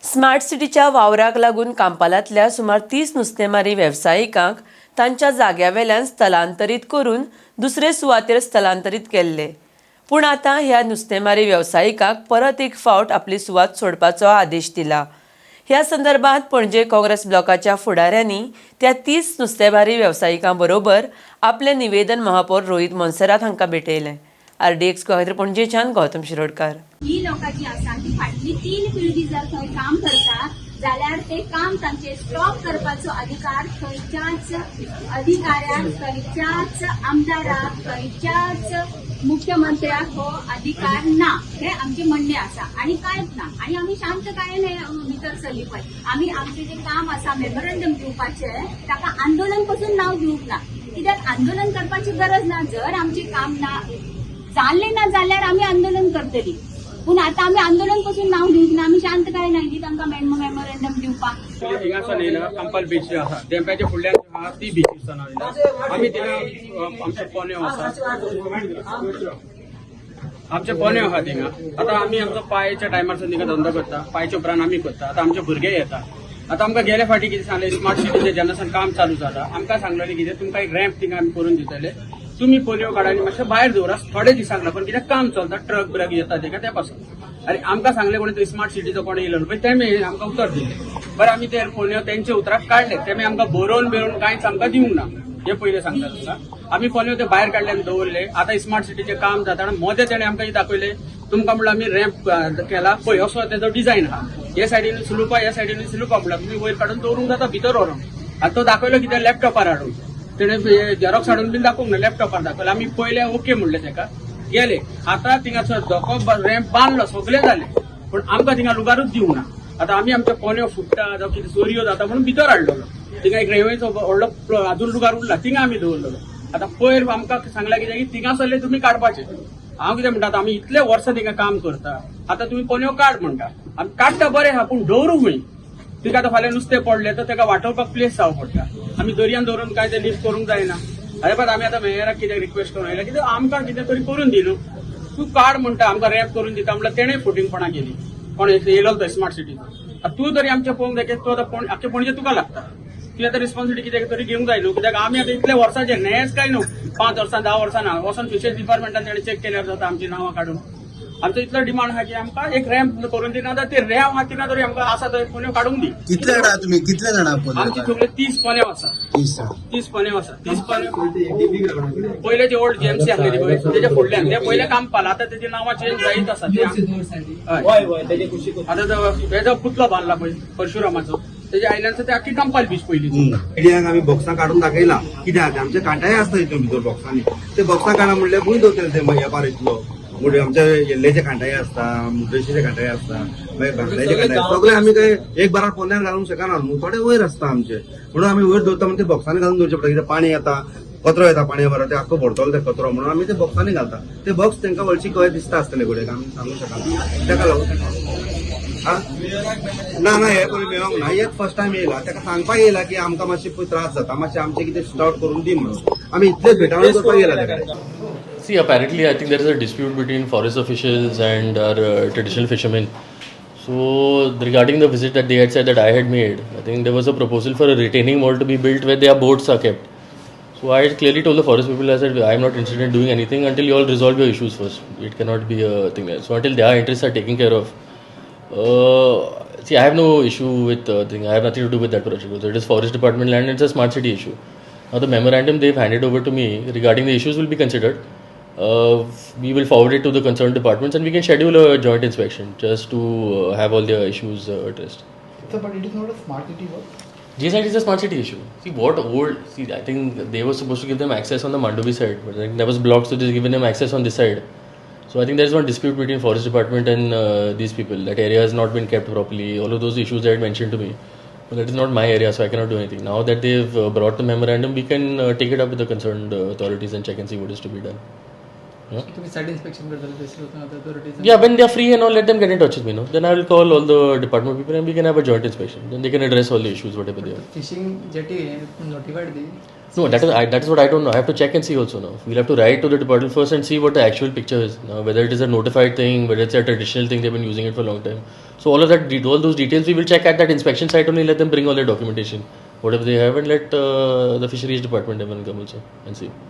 Smart सिटीच्या वावराक लागून कांपालांतल्या सुमार 30 नुस्तेमारी वेवसायिकांक तांच्या जाग्यावेल्यान स्थलांतरीत करून दुसरे सुवातेर स्थलांतरीत केल्ले. पूण आतां ह्या नुस्तेमारी वेवसायिकांक परत एक फावट आपली सुवात सोडपाचो आदेश दिला. ह्या संदर्भात पणजे काँग्रेस ब्लॉकाच्या फुडाऱ्यांनी त्या 30 नुस्तेमारी वेवसायिकां बरोबर आपलें निवेदन महापौर रोहीत मोन्सेरात हांकां भेटयलें. आरडीएक्स खातीर पणजेच्यान गौतम शिरोडकार. ही लोकां जी आसा ती फाटली तीन पिळगी जर थंय काम करता जाल्यार ते काम तांचे स्टॉप करपाचो अधिकार खंयच्याच अधिकाऱ्याक, खंयच्याच आमदाराक, खंयच्याच मुख्यमंत्र्याक हो अधिकार ना, हे आमचें म्हणणें आसा आनी कांयच ना. आनी आमी शांतकायेन हे भितर सरली पळय. आमी आमचें जें काम आसा मेमोरंडम दिवपाचें, ताका आंदोलन पसून नांव दिवंक ना, कित्याक आंदोलन करपाची गरज ना. जर आमचें काम ना जालें ना जाल्यार आमी आंदोलन करतली, पूण आतां आमी आंदोलन पसून नांव दिवंक ना. आमी शांतकायेन आयली तांकां मेमोरंडम दिवपाक. हिंगासान येयला कांपाल बीच आसा, देंप्याच्या फुडल्यान आहा ती बीच आसा. आमी थिंगा आमचे पोन्यो आसा, आमचे पोन्यो आहा थिंगा. आतां आमी आमचो पायच्या टायमार सावन थिंगा धंदो करता, पायच्या उपरांत आमी करता. आतां आमचे भुरगे येता. आतां आमकां गेले फावटी कितें सांगलें, स्मार्ट सिटीचें जेन्ना सावन काम चालू जाला आमकां सांगलेलें कितें, तुमकां एक रॅम्प थिंगा आमी करून दितले, तुमी पोलयो काडा आनी मातशें भायर दवरा थोडे दिसांक लागून, कित्याक काम चलता, ट्रक ब्रक येता तेका त्या पासून. आनी आमकां सांगलें कोणी तो स्मार्ट सिटीचो कोण येयलो पळय, तेमी आमकां उतर दिलें. बरें, आमी ते पोलयो तेंचे उतराक काडले, तेमी आमकां बरोवन बिरोवन कांयच आमकां दिवंक ना, हे पयलें सांगता तुमकां. आमी पोलयो ते भायर काडले आनी दवरले. आतां स्मार्ट सिटीचें काम जाता आनी मोदें तेणें आमकां दाखयलें, तुमकां म्हणल्यार आमी रॅम्प केला पळय, असो तेजो डिजायन आहा, हे सायडीन स्लुपा, ह्या सायडीन स्लुपा, म्हणल्यार तुमी वयर काडून दवरूंक जाता भितर व्हरोन. आनी तो दाखयलो कितें लॅपटॉपार हाडून, तेणें झेरॉक्स हाडून बीन दाखोवंक ना, लॅपटॉपार दाखयलो. आमी पयले ओके म्हणलें तेका, गेले. आतां थिंगासर धोको रॅम्प बांदलो, सगळें जालें, पूण आमकां थिंगा लुगारूच दिवंक ना. आतां आमी आमच्या पोन्यो फुट्टा जावं कितें चोरयो जाता म्हणून भितर हाडलेलो. थिंगा एक रेंवेचो व्हडलो अजून लुगार उरला, थिंगा आमी दवरलेलो. आतां पयर आमकां सांगलें कितें की थिंगासरले तुमी काडपाचे. हांव कितें म्हणटा, आतां आमी इतले वर्सां थिंगा काम करता, आतां तुमी पोन्यो काड म्हणटा, आमी काडटा बरें आहा, पूण दवरूंक खंय तिका? आतां फाल्यां नुस्तें पडलें तर ताका वाटोवपाक प्लेस जावं पडटा. आमी दर्यान दवरून काय ते लिफ्ट करूंक जायना. अरे पण आमी आतां मेयराक कितें रिक्वेस्ट करून आयल्या, कितें आमकां कितें तरी करून दी न्हू. तूं काड म्हणटा, आमकां रॅप करून दिता म्हणल्यार तेणें फटींगपणां केली. कोण येयलो तो स्मार्ट सिटीचो, तूं तरी आमचें पळोवंक जाय की तूं आतां आख्खे पणजे तुका लागता, तुवें आतां रिस्पॉन्सिबिलिटी कितें तरी घेवंक जाय न्हू. कित्याक आमी आतां इतले वर्सांचे न्हयच काय न्हू, 5 वर्सां 10 वर्सां ना, वचोन फिशरीज डिपार्टमेंटान तेणें चॅक केल्यार जाता आमची नांवां काडून. आमचो इतलो डिमांड आहा की आमकां एक रॅम्प करून दी, ना ते रॅम आहा तिना तरी आमकां आसा थंय पोन्यो काडूंक दी. कितले जाणा तुम्ही, कितले जाणा? आमची सगळे 30 पोन्यो आसा. 30? 30 पोन्यो आसा. 30 पोन्यो पयले जे ओल्ड जीएमसी आसलेली पळय तेच्या फुडल्यान ते पयले कांपाल, आतां तेजी नांवां चेंज जायत आसा ते. आतां तेजो पुतलो बांदला पळय परशुरामाचो, तेज्या आयल्यान ते आख्खी कांपाल बीच पयली. मिडियांक आमी बॉक्सां काडून दाखयला. कित्याक आमचे कांटाय आसता हितून भितर बॉक्सांनी, ते बॉक्सां काडा म्हणल्यार खंय दवरतले ते वेपार इतलो? म्हणजे आमच्या येल्लेचे कांटाय आसता, मुद्रेशीचे कांटाय आसता, मागीर बांगड्याचे कांटाय, सगळे आमी काय एक बारार पोन्यार घालूंक शकना न्हू, थोडे वयर आसता आमचे, म्हणून आमी वयर दवरता. म्हणून ते बॉक्सांनी घालून दवरचे पडटा, कित्याक पाणी येता, कचरो येता पाणी बरोबर, ते आख्खो भरतलो ते कचरो, म्हणून आमी ते बॉक्सांनी घालता. ते बॉक्स तांकां वळशी कशें दिसता आसतले घडये, आमी सांगूंक शकना तेका लागून. ना ना, हे कोणी मेळोंक ना, हेच फर्स्ट टायम येयला. ताका सांगपाक येयला की आमकां मातशे पळय त्रास जाता, मातशें आमचें कितें स्टार्ट करून दी म्हणून आमी इतलेच भेटावण करपाक येयला ताका. See, apparently, I think there is a dispute between forest officials and our traditional fishermen. So, regarding the visit that they had said that I had made, I think there was a proposal for a retaining wall to be built where their boats are kept. So, I had clearly told the forest people, I said, I am not interested in doing anything until you all resolve your issues first. It cannot be a thing there. So, until their interests are taken care of, see, I have no issue with thing. I have nothing to do with that project. So it is forest department land. It's a smart city issue. Now the memorandum they've handed over to me regarding the issues will be considered. We will forward it to the concerned departments and we can schedule a joint inspection just to have all the issues addressed. So, but it is not a smart city work. GSIT is a smart city issue. See what old see I think they were supposed to give them access on the Mandovi side, but I think that was blocked, so they've given them access on this side. So I think there is one dispute between forest department and these people. That area has not been kept properly. All of those issues they had mentioned to me. But that is not my area, so I cannot do anything. Now that they've brought the memorandum, we can take it up with the concerned authorities and check and see what is to be done. Yeah? तुम्ही site inspection करताले थंयसर वचून आतां authorities? Yeah, when they are free and all, let them get in touch with me. No? Then I will call all the department people and we can have a joint inspection. Then they can address all the issues, whatever they are. Fishing jetty notified the No, that is what I don't know. I have to check and see also now. We'll have to write to the department first and see what the actual picture is. Now, whether it is a notified thing, whether it's a traditional thing, they've been using it for a long time. So So all of that, all those details we will check at that inspection site only. Let them bring all their documentation, whatever they have, and let the fisheries department even come also and see.